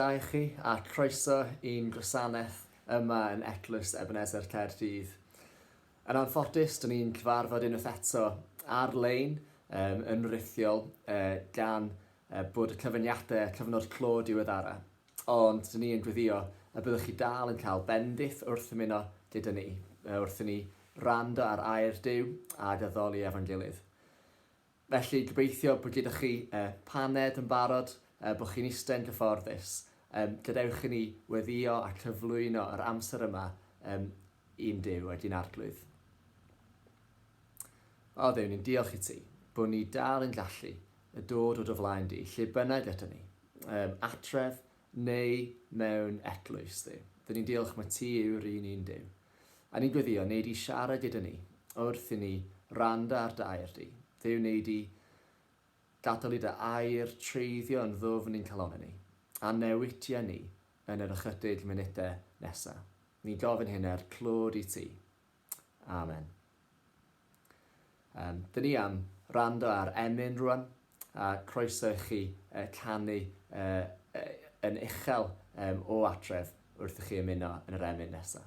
da i chi a croeso i'n gwasanaeth yma yn Eglwys Ebenezer Caerdydd. Yn anffodus, dyn ni'n cyfarfod unwaith eto ar-lein yn rithiol gan bod y cyfyngiadau cyfnod clo diweddara. Ond dyn ni yn gweddio y byddwch chi dal yn cael bendith wrth ymuno gyda ni, wrth i ni wrando ar air Duw ac addoli efo'n gilydd. Felly, gobeithio bod gyda chi paned yn barod, bod chi'n eistedd yn gyfforddus. Gadewch i ni weddïo a cyflwyno yr amser yma i'n Duw ac i'n Arglwydd. O Dduw, ni'n diolch i ti bod ni dal yn gallu dod o dy flaen di, lle bynnag ydyn ni, adref neu mewn eglwys, Dduw. Dyn ni'n diolch mai ti yw'r un un Duw. A ni'n gweddio, wnei di siarad gyda ni wrth i ni wrando ar dy air di. Dduw, wnei di gadael i dy air treiddio yn ddwfn i'n calonnau ni, a newidia ni yn yr ychydig munudau nesa. Ni'n gofyn hyn er clod i ti. Amen. Dyn ni am wrando ar emyn rwan, a croeso i chi canu yn uchel o adref wrth i chi ymuno yn yr emyn nesaf.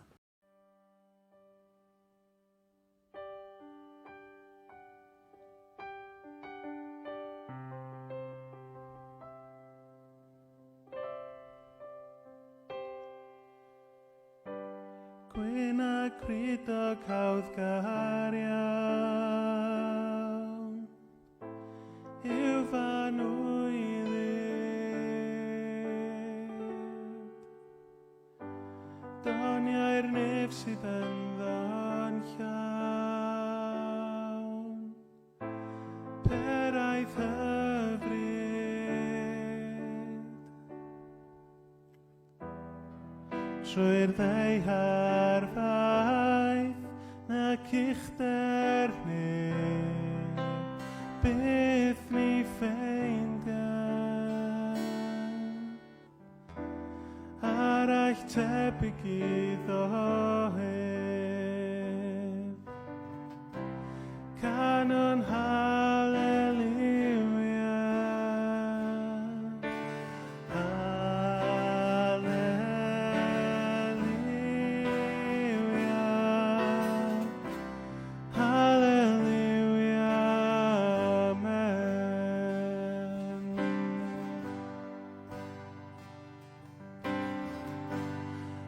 Gwyn a crudog hawddgar iawn yw fanwylydd. Doniau'r nef sydd ynddo'n llawn. Peraidd hyfryd. Trwy'r ddaear faith nac uchder neb, byth mi ffeindia. Arall tebyg iddo ef. Canwn hallelujah.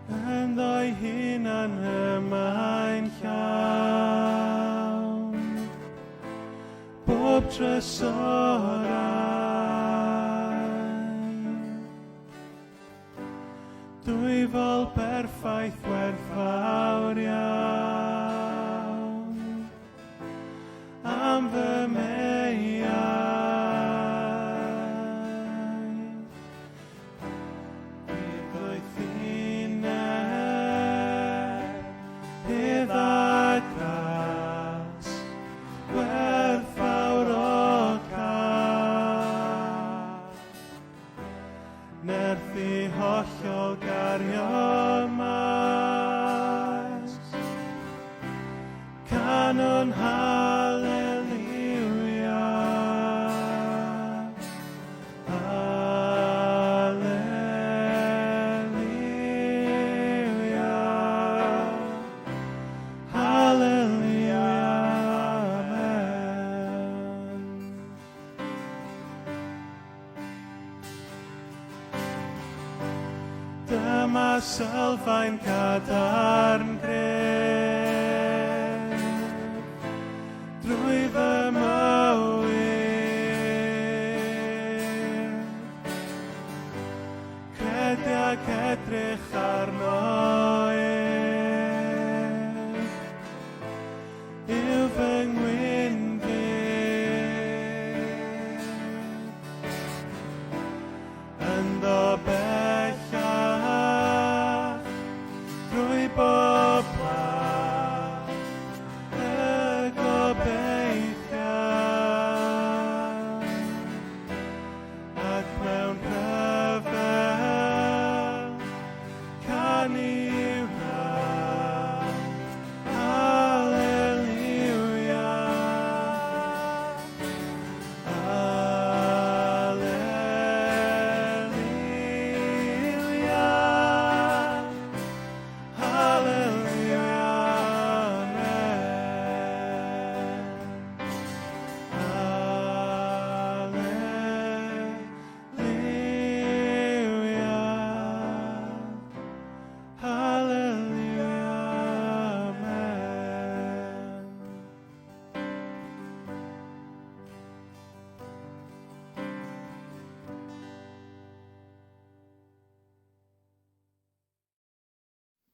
Ynddo'i hunan y mae'n llawn, bob trysorau. Dwyfol berffaith werthfawr iawn, am fy meiau. Hollol gario maes Canwn hallelujah. Dyma sylfaen cadarn gref drwy fy mywyd. Credu ac edrych arno ef yw fy ngwynfyd. Ynddo bellach drwy bob pla.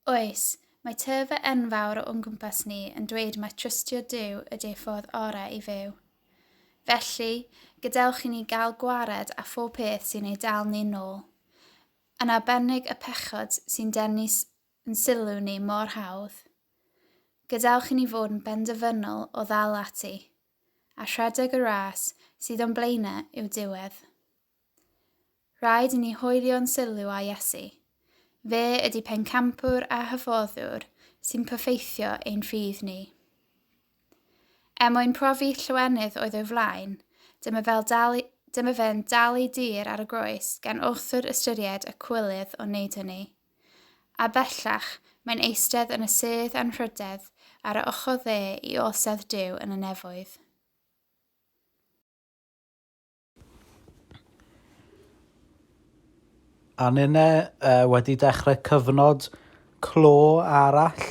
Oes, mae tyrfa enfawr o'n gwmpas ni yn dweud mai trystio Duw ydy'r ffordd orau i fyw. Felly, gadewch i ni gael gwared â phob peth sy'n ei dal ni nôl, yn arbennig y pechod sy'n denu yn sylw ni mor hawdd. Gadewch i ni fod yn benderfynol o ddal ati, a rhedeg y ras sydd o'n blaenau i'w diwedd. Rhaid i ni hoelio'n sylw â Iesu. Fe ydy pencampwr a hyfforddwr sy'n perffeithio ein ffydd ni. Er mwyn profi llawenydd oedd o'i flaen, dyma, fel dal, dyma fe'n dal ei dir ar y groes gan wrthod ystyried y cwilydd o wneud hynny. A bellach, mae'n eistedd yn y sedd anrhydedd ar y ochr dde i orsedd Duw yn y nefoedd. A ninne wedi dechrau cyfnod clo arall,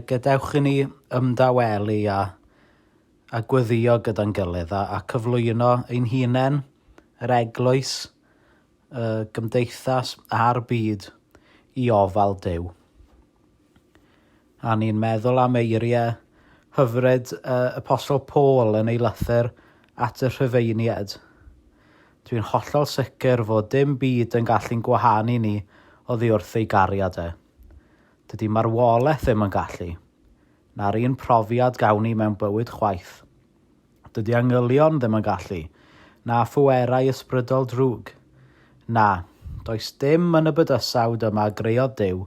gadewch i ni ymdawelu a, a gweddio gyda'n gilydd a, a cyflwyno ein hunain, yr eglwys, y gymdeithas a'r byd i ofal Duw. A ni'n meddwl am eiriau hyfryd uh, Apostol Paul yn ei lythyr at y Rhufeiniaid. Dwi'n hollol sicr fod dim byd yn gallu'n gwahanu ni oddi wrth ei gariad e. Dydy marwolaeth ddim yn gallu. Na'r un profiad gawn ni mewn bywyd chwaith. Dydy angylion ddim yn gallu, na phwerau ysbrydol drwg. Na, does dim yn y bydysawd yma greodd Duw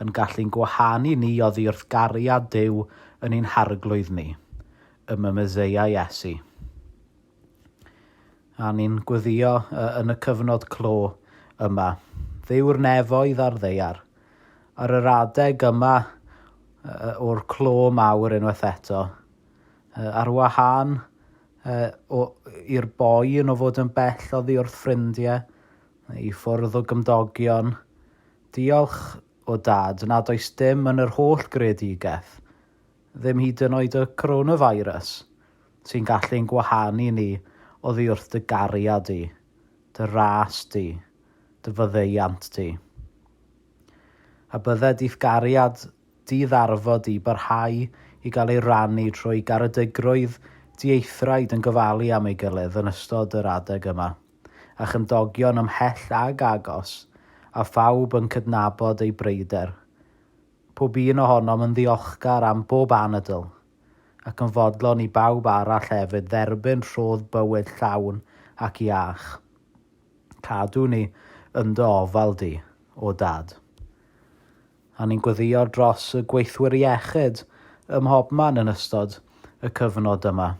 yn gallu'n gwahanu ni oddi wrth gariad Duw yn ein harglwydd ni, ym Meseia Iesu. A ni'n gweddio yn y cyfnod clo yma. Dduw'r nefoedd a'r ddaear. Ar yr adeg yma o'r clo mawr unwaith eto, Ar wahân i'r boen o fod yn bell oddi wrth ffrindiau, i ffwrdd o gymdogion, diolch o Dad nad oes dim yn yr holl greadigaeth, ddim hyd yn oed y coronavirus, sy'n gallu'n gwahanu ni oddi wrth dy gariad di, dy ras di, dy faddeuant di. A bydded i'th gariad di-ddarfod i barhau i gael ei rannu trwy garedigrwydd dieithraid yn gofalu am ei gilydd yn ystod yr adeg yma, a chymdogion ymhell ag agos, a phawb yn cydnabod ei breuder. Pob un ohonom yn ddiolchgar am bob anadl, ac yn fodlon i bawb arall hefyd dderbyn rhodd bywyd llawn ac iach. Cadw ni yn dy ofal di, O Dad. A ni'n gweddïo dros y gweithwyr iechyd ym mhobman yn ystod y cyfnod yma.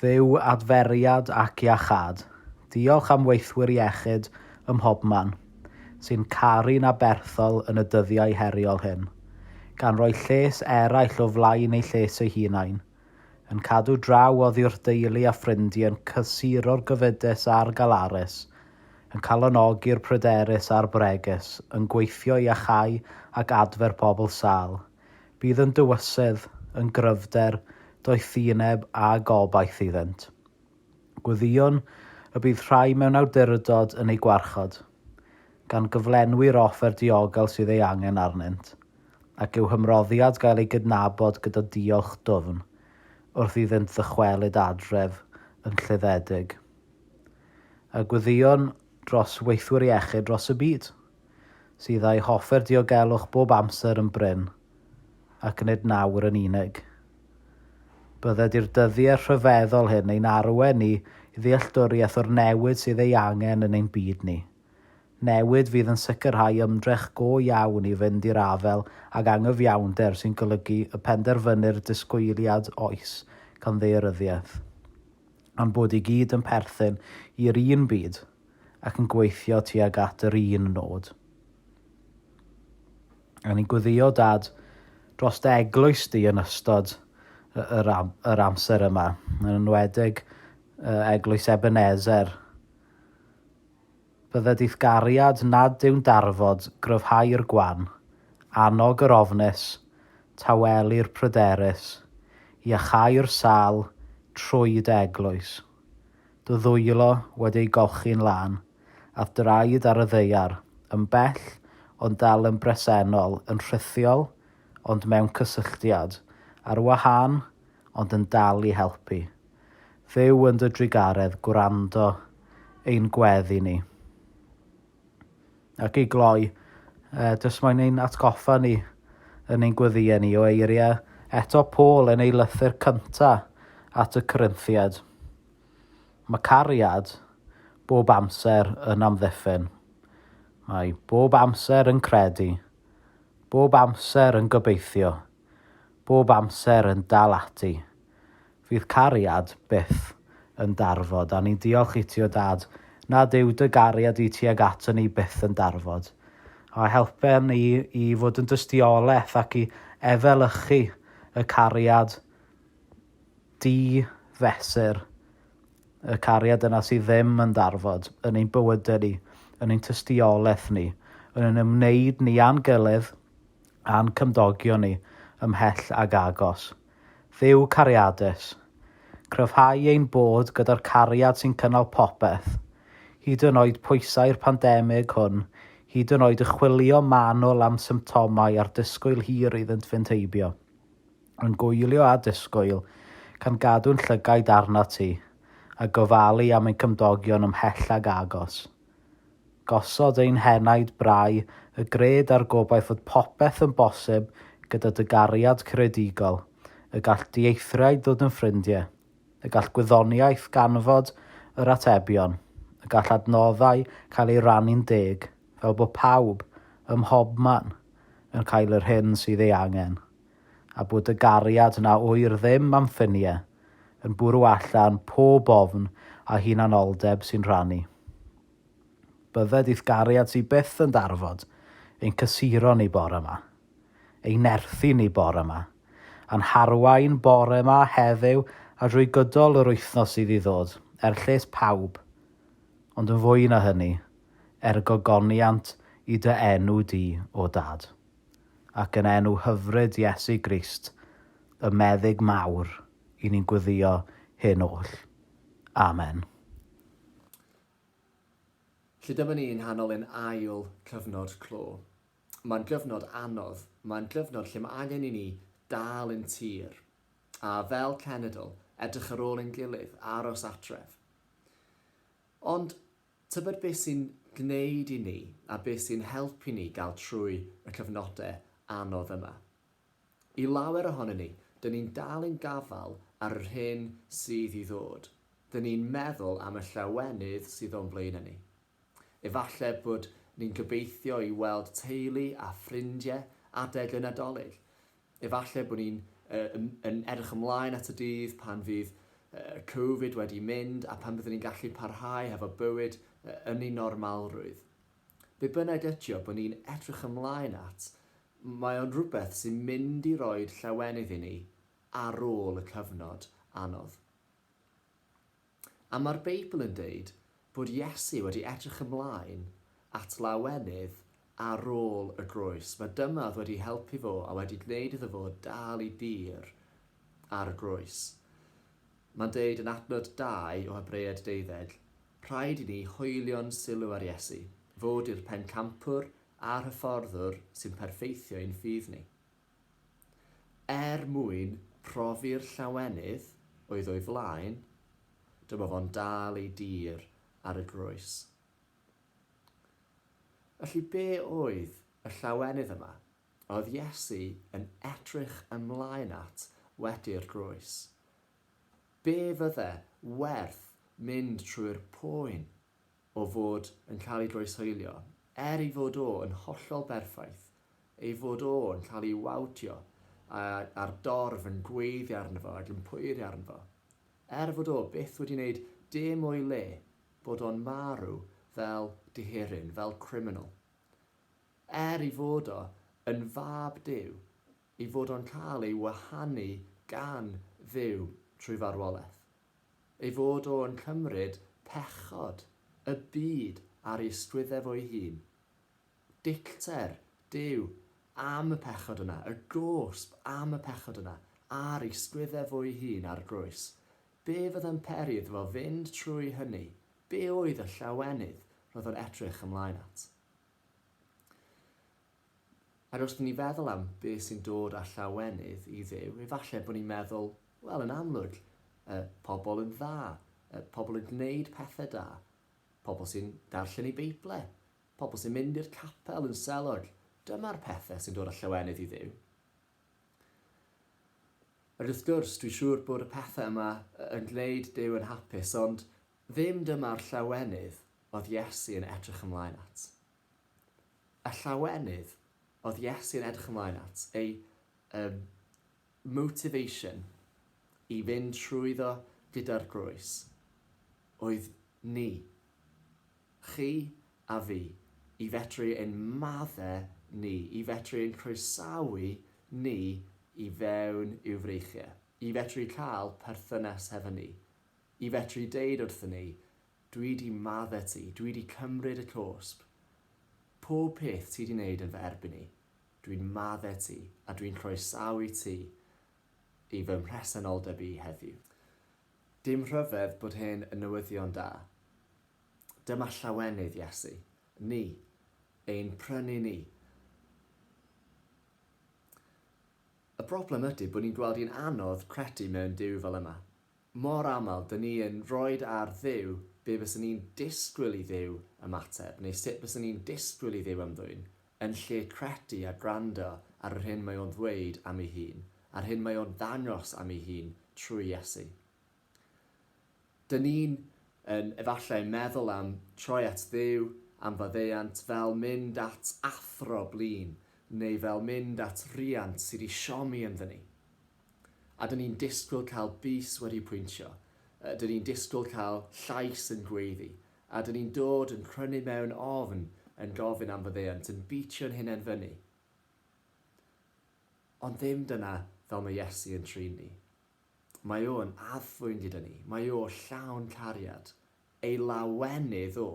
Dduw adferiad ac iachâd. Diolch am weithwyr iechyd ym mhobman, sy'n caru'n aberthol yn y dyddiau heriol hyn, gan roi lles eraill o flaen eu lles eu hunain, yn cadw draw oddi wrth deulu a ffrindiau yn cysuro'r gofidus a'r galarus, yn calonogi'r pryderus a'r bregus, yn gweithio i iachau ac adfer pobl sâl. Bydd yn dywysydd, yn gryfder, doethineb a gobaith iddynt. Gweddïwn y bydd rhai mewn awdurdod yn eu gwarchod, gan gyflenwi'r offer diogel sydd ei angen arnynt, ac i'w hymroddiad gael ei gydnabod gyda diolch dwfn wrth iddynt ddychwelyd adref yn lluddedig. A gweddïwn dros weithwyr iechyd dros y byd, sydd â'u hoffer diogelwch bob amser yn brin, ac nid nawr yn unig. Bydded i'r dyddiau rhyfeddol hyn ein arwain ni i ddealltwriaeth o'r newid sydd ei angen yn ein byd ni. Newid fydd yn sicrhau ymdrech go iawn i fynd i'r afael ag anghyfiawnder sy'n golygu y penderfynir disgwyliad oes gan ddaearyddiaeth. A'n bod i gyd yn perthyn i'r un byd ac yn gweithio tuag at yr un nod. A ni'n gweddio, Dad, dros dy eglwys di yn ystod yr, am, yr amser yma, yn enwedig eglwys Ebenezer. Bydded i'th gariad nad yw'n darfod gryfhau'r gwan, annog yr ofnus, tawelu'r pryderus, iachau'r sâl trwy dy eglwys. Dy ddwylo wedi eu golchi'n lân, a'th draed ar y ddaear, yn bell ond dal yn bresennol, yn rhithiol, ond mewn cysylltiad, ar wahân, ond yn dal i helpu. Dduw yn dy drugaredd, gwrando ein gweddi ni. Ac i gloi, e, jyst mae'n ein atgoffa ni yn ein gweddïau ni o eiriau eto Paul yn ei lythyr cyntaf at y Corinthiaid. Mae cariad bob amser yn amddiffyn. Mae bob amser yn credu, bob amser yn gobeithio, bob amser yn dal ati. Fydd cariad byth yn darfod, a ni'n diolch i ti o Dad nad yw dy gariad i tuag ato ni byth yn darfod. A helpa ni i fod yn dystiolaeth ac i efelychu y cariad di-fesur, y cariad yna sydd ddim yn darfod yn ein bywydau ni, yn ein tystiolaeth ni, yn ein ymwneud ni â'n gilydd a'n cymdogion ni ymhell ag agos. Dduw cariadus, cryfhau ein bod gyda'r cariad sy'n cynnal popeth, hyd yn oed pwysau'r pandemig hwn, hyd yn oed y chwilio manwl am symptomau a'r disgwyl hir iddynt fynd heibio. Yn gwylio a disgwyl, gan gadw'n llygaid arnat ti, a gofalu am ein cymdogion ymhell ag agos. Gosod ein henaid brau y gred a'r gobaith fod popeth yn bosib gyda dy gariad creadigol, y gall dieithriaid ddod yn ffrindiau, y gall gwyddoniaeth ganfod yr atebion, y gall adnoddau cael eu rannu'n deg, fel bod pawb, ym mhobman, yn cael yr hyn sydd ei angen. a bod y gariad na ŵyr ddim am ffiniau yn bwrw allan pob ofn a hunanoldeb sy'n rhannu. Bydded i'th gariad sy byth yn darfod ein cysuro ni bore 'ma, ein nerthu ni bore 'ma, a'n harwain bore 'ma heddiw a drwy gydol yr wythnos sydd i ddod, er lles pawb, ond yn fwy na hynny, er gogoniant i dy enw di, O Dad. Ac yn enw hyfryd Iesu Grist, y Meddyg mawr, i ni'n gweddio hyn oll. Amen. Felly dyma ni yng nghanol ein ail cyfnod clo. Mae'n gyfnod anodd, mae'n gyfnod lle mae angen i ni dal ein tir, a fel cenedl, edrych ar ôl ein gilydd, aros adref. Ond Tybed beth sy'n gwneud i ni a beth sy'n helpu ni gael trwy y cyfnodau anodd yma? I lawer ohonyn ni, dyn ni'n dal ein gafael ar yr hyn sydd i ddod. Dyn ni'n meddwl am y llawenydd sydd o'n blaenau ni. Efallai bod ni'n gobeithio i weld teulu a ffrindiau adeg y Nadolig. Efallai bod ni'n yn edrych ymlaen at y dydd pan fydd Covid wedi mynd a pan byddwn ni'n gallu parhau hefo bywyd yn ei normalrwydd. Be bynnag ydy o bod ni'n edrych ymlaen at, mae o'n rhywbeth sy'n mynd i roed llawenydd i ni ar ôl y cyfnod anodd. A mae'r Beibl yn deud bod Iesu wedi edrych ymlaen at lawenydd ar ôl y groes. Mae dyma oedd wedi helpu fo a wedi gwneud iddo fo dal i dir ar y groes. Mae'n deud yn adnod 2 o Hebreaid deuddeg, Rhaid i ni hoelio'n sylw ar Iesu, fod i'r pencampwr a'r hyfforddwr sy'n perffeithio ein ffydd ni. Er mwyn profi'r llawenydd oedd o'i flaen, dyma fo'n dal ei dir ar y groes. Felly be oedd y llawenydd yma oedd Iesu yn edrych ymlaen at wedi'r groes? Be fydde werth mynd trwy'r poen o fod yn cael ei groeshoelio, er ei fod o yn hollol berffaith, ei fod o yn cael ei wawdio a, a'r dorf yn gweiddi arno fo ac yn poeri arno fo. Er fod o byth wedi wneud dim o'i le, bod o'n marw fel dihiryn, fel criminal. Er ei fod o yn fab Duw, ei fod o'n cael ei wahanu gan Dduw trwy farwolaeth. Ei fod o yn cymryd pechod y byd ar ei ysgwyddau fo'i hun. Dicter Duw am y pechod yna, y gosb am y pechod yna, ar ei ysgwyddau fo'i hun ar y groes. Be fydda'n peri iddo fo fynd trwy hynny? Be oedd y llawenydd roedd o'n edrych ymlaen at? Ac os dyn ni feddwl am beth sy'n dod â llawenydd i Dduw, efallai bod ni'n meddwl, wel, yn amlwg, pobl yn dda, pobl yn gwneud pethau da, pobl sy'n darllen eu Beiblau, pobl sy'n mynd i'r capel yn selog. Dyma'r pethau sy'n dod â llawenydd i Dduw. Ac wrth gwrs, dwi'n siŵr bod y pethau yma yn gwneud Duw yn hapus, ond ddim dyma'r llawenydd oedd Iesu yn edrych ymlaen at. Y llawenydd oedd Iesu yn edrych ymlaen at, ei um, motivation i fynd trwyddo gyda'r groes, oedd ni. Chi a fi, i fedru ein madde ni, i fedru ein croesawu ni i fewn i'w freichiau, i fedru cael perthynas hefo ni, i fedru deud wrthon ni, Dwi 'di madde ti, dwi 'di cymryd y cosb. Pob peth ti 'di wneud yn fy erbyn i, dwi'n madde ti a dwi'n croesawu ti i fy mhresenoldeb i heddiw. Dim rhyfedd bod hyn yn newyddion da. Dyma llawenydd Iesu. Ni. Ein prynu ni. Y broblem ydy bod ni'n gweld hi'n anodd credu mewn Duw fel yma. Mor aml, dyn ni yn rhoid ar Dduw be fyswn ni'n disgwyl i Dduw ymateb, neu sut fyswn ni'n disgwyl i Dduw ymddwyn, yn lle credu a gwrando ar yr hyn mae o'n ddweud am ei hun, a'r hyn mae o'n ddangos am ei hun trwy Iesu. Dyn ni'n yn efallai meddwl am troi at Dduw am faddeuant fel mynd at athro blin neu fel mynd at riant sydd 'di siomi ynddyn ni. A dyn ni'n disgwyl cael bys wedi pwyntio, dyn ni'n disgwyl cael llais yn gweiddi, a dyn ni'n dod yn crynu mewn ofn yn gofyn am faddeuant, yn beatio'n hunain fyny. Ond ddim dyna fel mae Iesu yn trin ni. Mae o yn addfwyn gyda ni. Mae o llawn cariad. Ei lawenydd o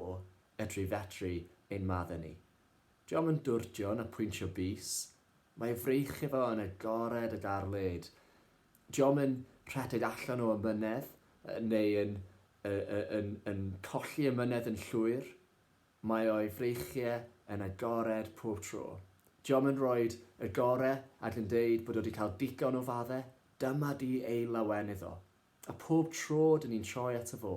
ydy fedru ein maddau ni. Dio'm yn dwrdio na pwyntio bys. Mae ei freichiau fo yn agored ag ar led. Dio'm yn rhedeg allan o amynedd neu yn, yn, yn colli amynedd yn llwyr. Mae o'i freichie yn agored pob tro. Dio'm yn rhoid y gore ag yn deud bod o 'di cael digon o fadde, dyma 'di ei lawenydd o. A pob tro 'dyn ni'n troi ato fo,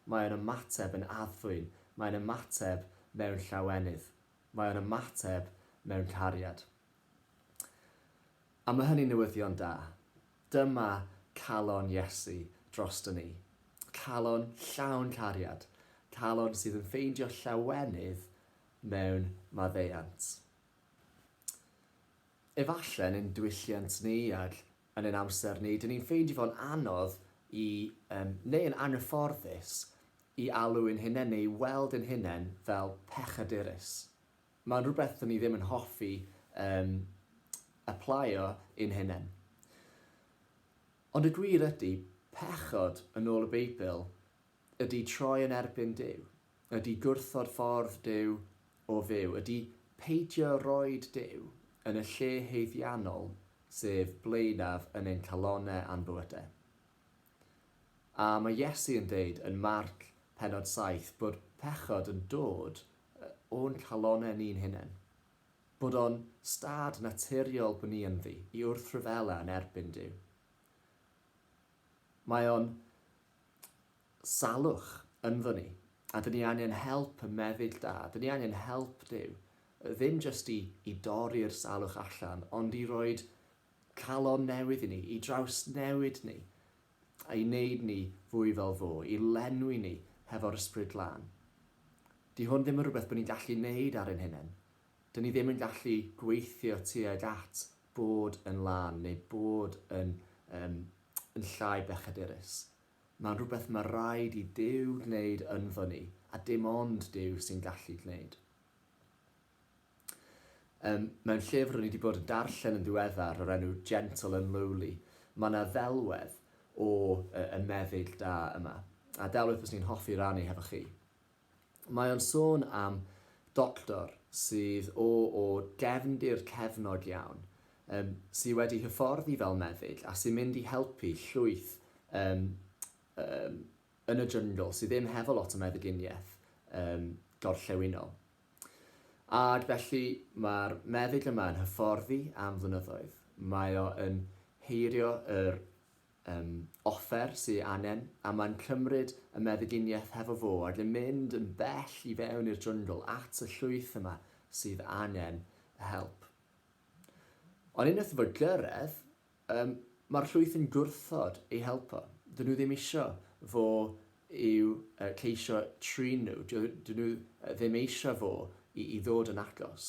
mae o'n ymateb yn addfwyn, mae'n ymateb mewn llawenydd, mae o'n ymateb mewn cariad. A mae hynny'n newyddion da. Dyma calon Iesu droston ni. Calon llawn cariad. Calon sydd yn ffeindio llawenydd mewn maddeuant. Efallai yn ein diwylliant ni ac yn ein amser ni, dyn ni'n ffeindio fo'n anodd i, um, neu yn anghyfforddus, i alw ein hunain neu i weld ein hunain fel pechadurus. Mae'n rhywbeth dyn ni ddim yn hoffi um, aplaio i'n hunain. Ond y gwir ydy, pechod yn ôl y Beibl ydy troi yn erbyn Duw, ydy gwrthod ffordd Duw o fyw, ydy peidio roed Duw yn y lle haeddiannol sef blaenaf yn ein calonnau a'n bywydau. A mae Iesu yn deud yn Marc pennod 7 bod pechod yn dod o'n calonnau ni'n hunain. Bod o'n stad naturiol bod ni ynddi i wrthryfela yn erbyn Duw. Mae o'n salwch ynddo ni, a dyn ni angen help y meddyg da, dyn ni angen help Duw, ddim jyst i, i dorri'r salwch allan, ond i roed calon newydd i ni, i drawsnewid ni, a i wneud ni fwy fel fo, i lenwi ni hefo'r Ysbryd Glân. Di hwn ddim yn rhywbeth bod ni'n gallu wneud ar ein hunain. Dyn ni ddim yn gallu gweithio tuag at bod yn lân neu bod yn, um, yn llai bechadurus. Mae'n rhywbeth mae rhaid i Duw gwneud ynddo ni, a dim ond Duw sy'n gallu gwneud. Um, mewn llyfr o'n i wedi bod yn darllen yn ddiweddar o'r enw Gentle and Lowly, mae yna ddelwedd o y, y meddyg da yma. A delwedd fyswn i'n hoffi rannu hefo chi. Mae o'n sôn am doctor sydd o, o gefndir cefnog iawn, um, sydd wedi hyfforddi fel meddyg a sy'n mynd i helpu llwyth um, um, yn y jyngl sydd ddim hefo lot o meddyginiaeth um, gorllewinol. Ac felly mae'r meddyg yma yn hyfforddi am flynyddoedd. Mae o yn heirio yr um, offer sydd angen, a mae'n cymryd y meddyginiaeth hefo fo ac yn mynd yn bell i fewn i'r jyngl at y llwyth yma sydd angen help. Ond unwaith fo gyrraedd, um, mae'r llwyth yn gwrthod ei helpo. Dyn nhw ddim isio fo i'w uh, ceisio trin nhw. Dyn nhw ddim eisiau fo i, i ddod yn agos.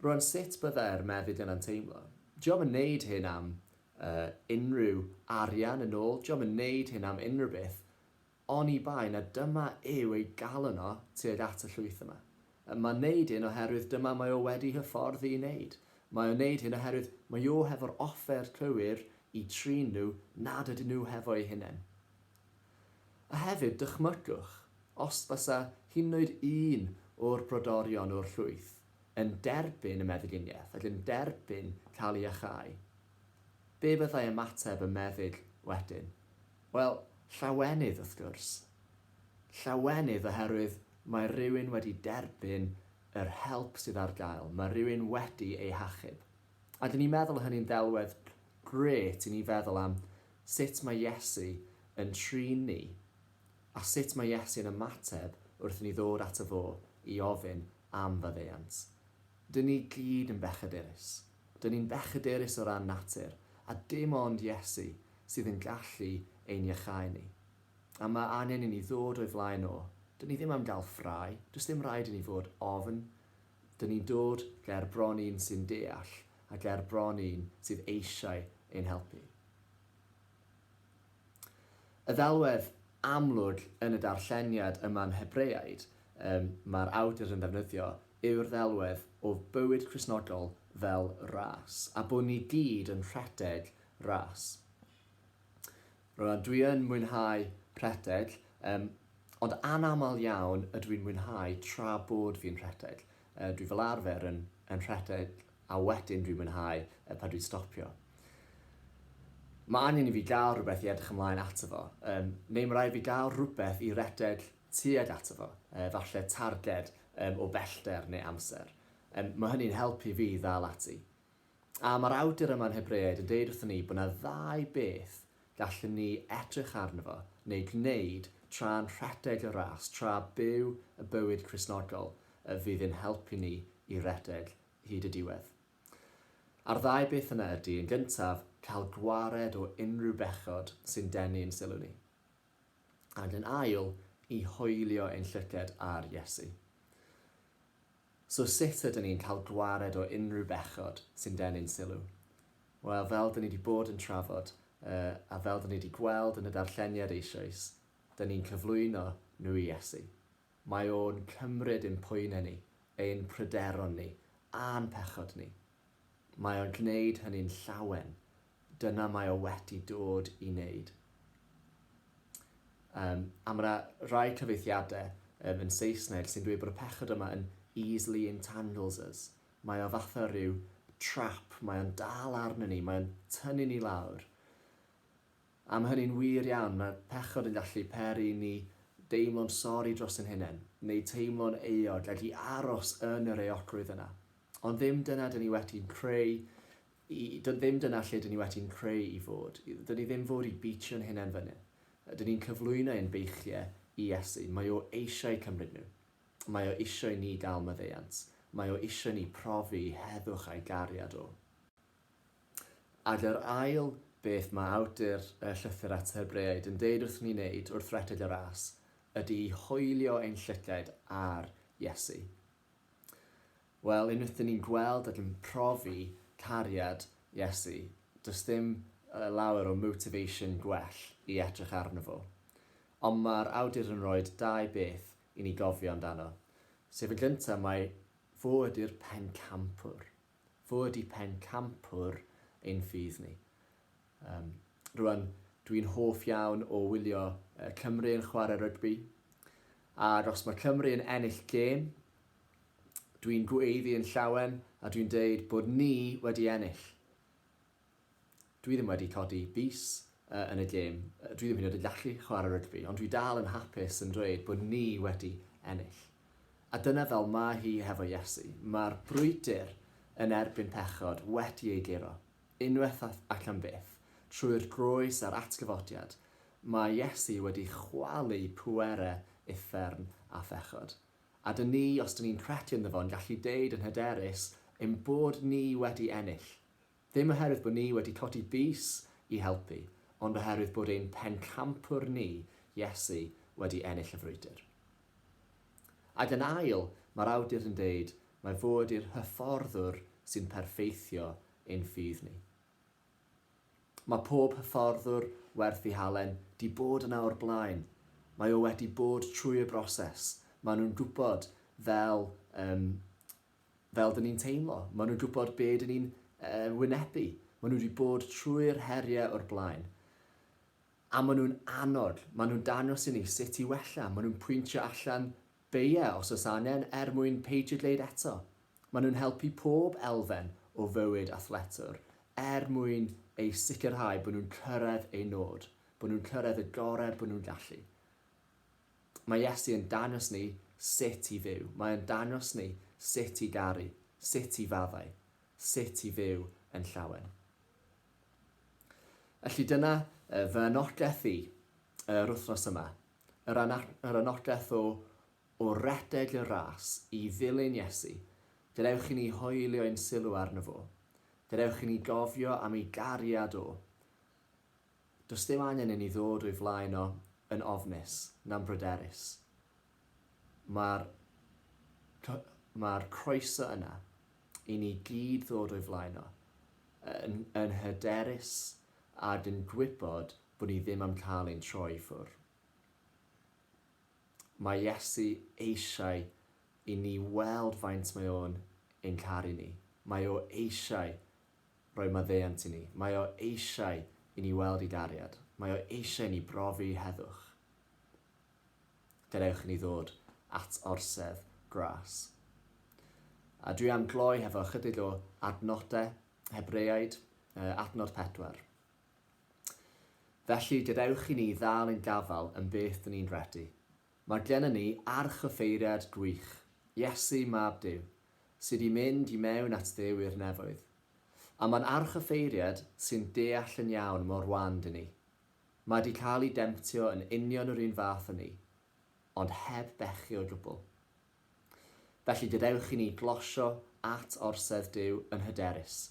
Rwan, sut byddai'r meddyg yna'n teimlo? Dio'm yn neud hyn am uh, unrhyw arian yn ôl, dio'm yn neud hyn am unrhyw beth, oni bai na dyma yw ei galon o tuag at y llwyth yma. Mae'n neud hyn oherwydd dyma mae o wedi hyfforddi i wneud. Mae o'n neud hyn oherwydd mae o hefo'r offer cywir i trin nhw nad ydyn nhw hefo eu hunain. A hefyd, dychmygwch, os fysa hyd yn oed un o'r brodorion o'r llwyth yn derbyn y meddyginiaeth ac yn derbyn cael ei iacháu, be byddai ymateb y meddyg wedyn? Wel, llawenydd, wrth gwrs. Llawenydd oherwydd mae rhywun wedi derbyn yr help sydd ar gael, mae rhywun wedi ei hachub. A dyn ni'n meddwl hynny'n ddelwedd grêt i ni feddwl am sut mae Iesu yn trin ni a sut mae Iesu'n ymateb wrth i ni ddod ato fo i ofyn am faddeuant. Dyn ni gyd yn bechadurus. Dyn ni'n bechadurus o ran natur, a dim ond Iesu sydd yn gallu ein iacháu ni. A mae angen i ni ddod o'i flaen o. Dyn ni ddim am gael ffrae, does dim rhaid i ni fod ofn. Dyn ni'n dod ger bron un sy'n deall a ger bron un sydd eisiau ein helpu. Y ddelwedd amlwg yn y darlleniad yma'n Hebreaid, um, mae'r awdur yn ddefnyddio, yw'r ddelwedd o bywyd Cristnogol fel ras, a bod ni gyd yn rhedeg ras. Rwan, dwi yn mwynhau rhedeg, um, ond anaml iawn ydw i'n mwynhau tra bod fi'n rhedeg. Dwi fel arfer yn, yn rhedeg a wedyn dwi'n mwynhau pan dwi'n stopio. Mae angen i fi gael rhywbeth i edrych ymlaen ato fo, um, neu mae rhaid fi gael rhywbeth i redeg tuag ato fo, falle targed um, o bellter neu amser. Um, mae hynny'n helpu fi ddal ati. A mae'r awdur yma'n Hebreaid yn deud wrthon ni bod yna ddau beth gallwn ni edrych arno fo neu gwneud tra'n rhedeg y ras, tra byw y bywyd Cristnogol y fydd yn helpu ni i redeg hyd y diwedd. A'r ddau beth yna ydy, yn gyntaf, cael gwared o unrhyw bechod sy'n denu ein sylw ni. Ac yn ail, i hoelio ein llyged ar Iesu. So sut ydyn ni'n cael gwared o unrhyw bechod sy'n denu'n sylw? Wel, fel dyn ni wedi bod yn trafod, uh, a fel dyn ni wedi gweld yn y darlleniad eisoes, dyn ni'n cyflwyno nhw i Iesu. Mae o'n cymryd ein poenau ni, ein pryderon ni, a'n pechod ni. Mae o'n gwneud hynny'n llawen. Dyna mae o wedi dod i wneud. Um, a mae yna rai cyfeithiadau um, yn Saesneg sy'n dweud bod y pechod yma yn easily entangles us. Mae o fatha rhyw trap, mae o'n dal arno ni, mae o'n tynnu ni lawr. A mae hynny'n wir iawn, mae pechod yn gallu peri ni deimlo'n sori dros ein hunain, neu teimlo'n euog ac i aros yn yr euogrwydd yna. Ond ddim dyna dyn ni wedi'n creu I, ddim dyna lle dyn ni wedi'n creu i fod. Dyn ni ddim fod i beatio'n hunain fyny. Dyn ni'n cyflwyno ein beichiau i Iesu. Mae o eisiau cymryd nhw. Mae o eisiau ni gael maddeuant. Mae o eisiau ni profi heddwch a'i gariad o. Ac yr ail beth mae awdur y llythyr at y Hebreaid yn deud wrth ni wneud wrth redeg y ras ydy i hoelio ein llygaid ar Iesu. Wel, unwaith dyn ni'n gweld ac yn profi cariad Iesu, does dim lawer o motivation gwell i edrych arno fo. Ond mae'r awdur yn rhoi dau beth i ni gofio amdano. Sef yn gyntaf, mae fo ydy'r pencampwr. Fo ydy pencampwr ein ffydd ni. Um, rwan, dwi'n hoff iawn o wylio Cymru yn chwarae rygbi. Ac os mae Cymru yn ennill gêm, dwi'n gweiddi yn llawen a dwi'n deud bod ni wedi ennill. Dwi ddim wedi codi bys yn y gêm, dwi ddim hyd yn oed yn gallu chwarae rygbi, ond dwi dal yn hapus yn dweud bod ni wedi ennill. A dyna fel mae hi hefo Iesu. Mae'r brwydr yn erbyn pechod wedi ei guro, unwaith ac am byth, trwy'r groes a'r atgyfodiad. Mae Iesu wedi chwalu pwerau uffern a phechod. A dyn ni, os dyn ni'n credu ynddo fo, yn gallu deud yn hyderus ein bod ni wedi ennill. Ddim oherwydd bod ni wedi codi bys i helpu, ond oherwydd bod ein pencampwr ni, Iesu, wedi ennill y frwydr. Ac yn ail, mae'r awdur yn deud mai fo ydy'r hyfforddwr sy'n perffeithio ein ffydd ni. Mae pob hyfforddwr werth ei halen 'di bod yna o'r blaen. Mae o wedi bod trwy y broses. Maen nhw'n gwybod fel, um, fel dyn ni'n teimlo. Maen nhw'n gwybod be dyn ni'n uh, wynebu. Maen nhw wedi bod trwy'r heriau o'r blaen. A maen nhw'n annog, maen nhw'n dangos i ni sut i wella, maen nhw'n pwyntio allan beiau os oes angen er mwyn peidio gwneud eto. Maen nhw'n helpu pob elfen o fywyd athletwr er mwyn eu sicrhau bod nhw'n cyrraedd eu nod, bod nhw'n cyrraedd y gorau bod nhw'n gallu. Mae Iesu yn dangos ni sut i fyw. Mae o'n dangos ni sut i garu, sut i faddau, sut i fyw yn llawen. Felly dyna fy anogaeth i yr wythnos yma, yr, yr anogaeth o, o redeg y ras i ddilyn Iesu. Gadewch i ni hoelio ein sylw arno fo. Gadewch i ni gofio am ei gariad o. Does dim angen i ni ddod o'i flaen o yn ofnus na'n bryderus. Mae'r mae'r croeso yna i ni gyd ddod o'i flaen o yn, yn hyderus ac yn gwybod bod ni ddim am cael ein troi i ffwrdd. Mae Iesu eisiau i ni weld faint mae o'n ein caru ni. Mae o eisiau rhoi maddeuant i ni. Mae o eisiau i ni weld ei gariad. Mae o eisiau i ni brofi heddwch. Gadewch i ni ddod at orsedd gras. A dwi am gloi hefo ychydig o adnodau Hebreaid, adnod 4. Felly, gadewch i ni ddal ein gafael yn beth dyn ni'n gredu. Mae gennym ni archoffeiriad gwych, Iesu Mab Duw, sydd wedi mynd i mewn at Dduw i'r nefoedd. A mae'n archoffeiriad sy'n deall yn iawn mor wan dyn ni. Mae 'di cael ei demtio yn union yr un fath â ni, ond heb bechu o gwbl. Felly gadewch i ni glosio at orsedd Duw yn hyderus.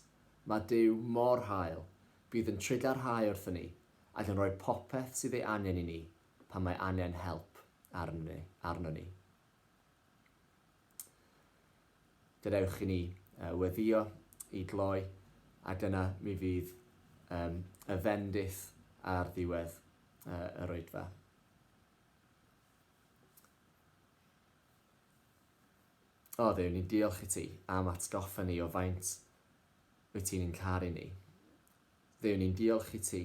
Mae Duw mor hael, bydd yn trugarhau wrthon ni ac yn rhoi popeth sydd ei angen i ni pan mae angen help arnon ni. Gadewch i ni weddïo i gloi, ac yna mi fydd um, y fendith ar ddiwedd yr oedfa. O Dduw, ni'n diolch i ti am atgoffa ni o faint wyt ti'n ein caru ni. Dduw, ni'n diolch i ti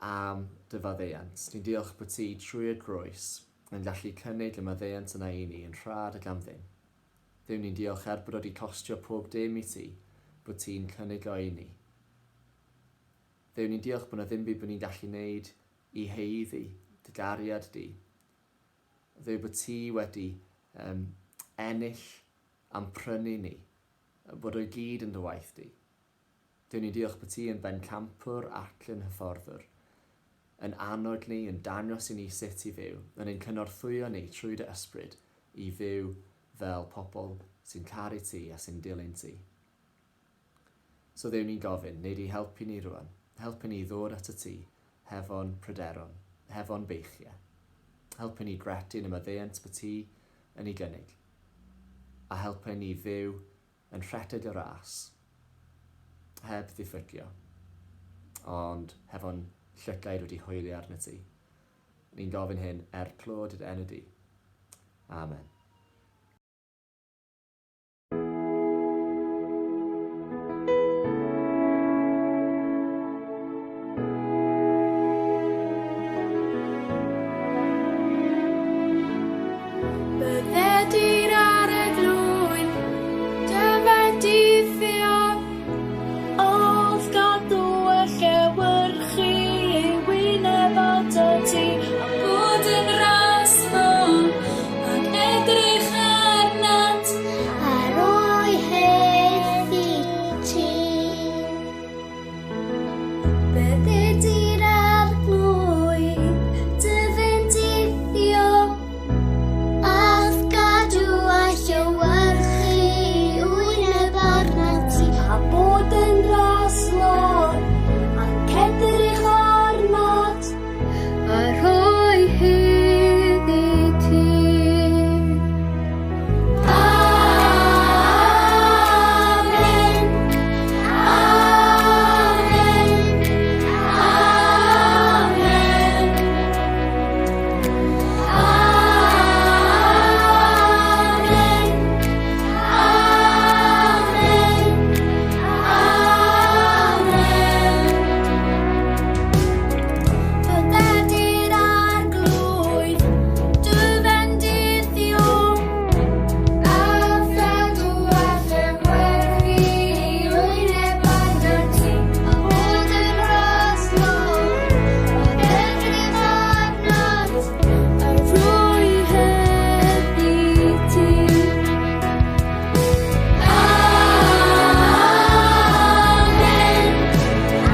am dy faddeuant. Ni'n diolch bod ti trwy y groes yn gallu cynnig y maddeuant yna i ni yn rhad ac am ddim. Dduw, ni'n diolch er bod o wedi costio pob dim i ti, bod ti'n cynnig o i ni. Dduw, ni'n diolch bod na ddim byd bod ni'n gallu wneud i haeddu dy gariad di. Dduw, bod ti wedi um, ennill am prynu ni, bod o'i gyd yn dy waith di. Duw, ni'n diolch bod ti yn bencampwr ac yn hyfforddwr, yn annog ni, yn dangos i ni sut i fyw, yn ein cynorthwyo ni trwy dy ysbryd i fyw fel pobl sy'n caru ti a sy'n dilyn ti. So Dduw, ni'n gofyn, wnei di helpu ni rwan, helpu ni i ddod atat ti hefo'n pryderon, hefo'n beichiau. Helpu ni gredu yn y maddeuant bod ti yn ei gynnig, a helpu ni fyw yn rhedeg y ras, heb ddiffygio, ond hefo'n llygaid wedi hoelio arnat ti. Ni'n gofyn hyn er clod i dy enw di. Amen. Byddedi'r arglwydd, dy fendithio, Oll gadw y llewyrchu ei wyneb atat ti, a bod yn ras mân, ac edrych Bydded i'r arglwydd dy fendithio, a'th gadw a llewyrchu wyneb arnat ti, a bod yn raslon ac edrych arnat, a rhoi hyd i ti. Amen. Amen. Amen. Amen. Amen. Amen. Bydded i'r arglwydd dy fendithio, a chadw a llewyrchu wyneb arnat ti, a bod yn raslon ac edrych arnat, a rhoi hedd i ti. Amen. Amen.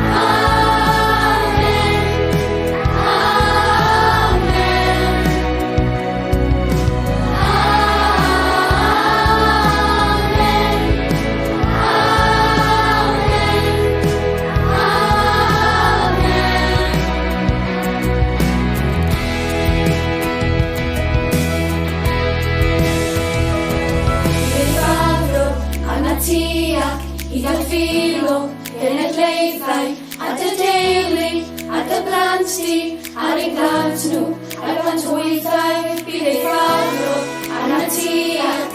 Amen. Amen. Amen. Amen. Bydd fawr arnat ti ac i ddod ffilo genedlaethau a dy deulu a dy blant di ar eu plant nhw a'i plant hwythau bydd ei ffafr arnat ti ac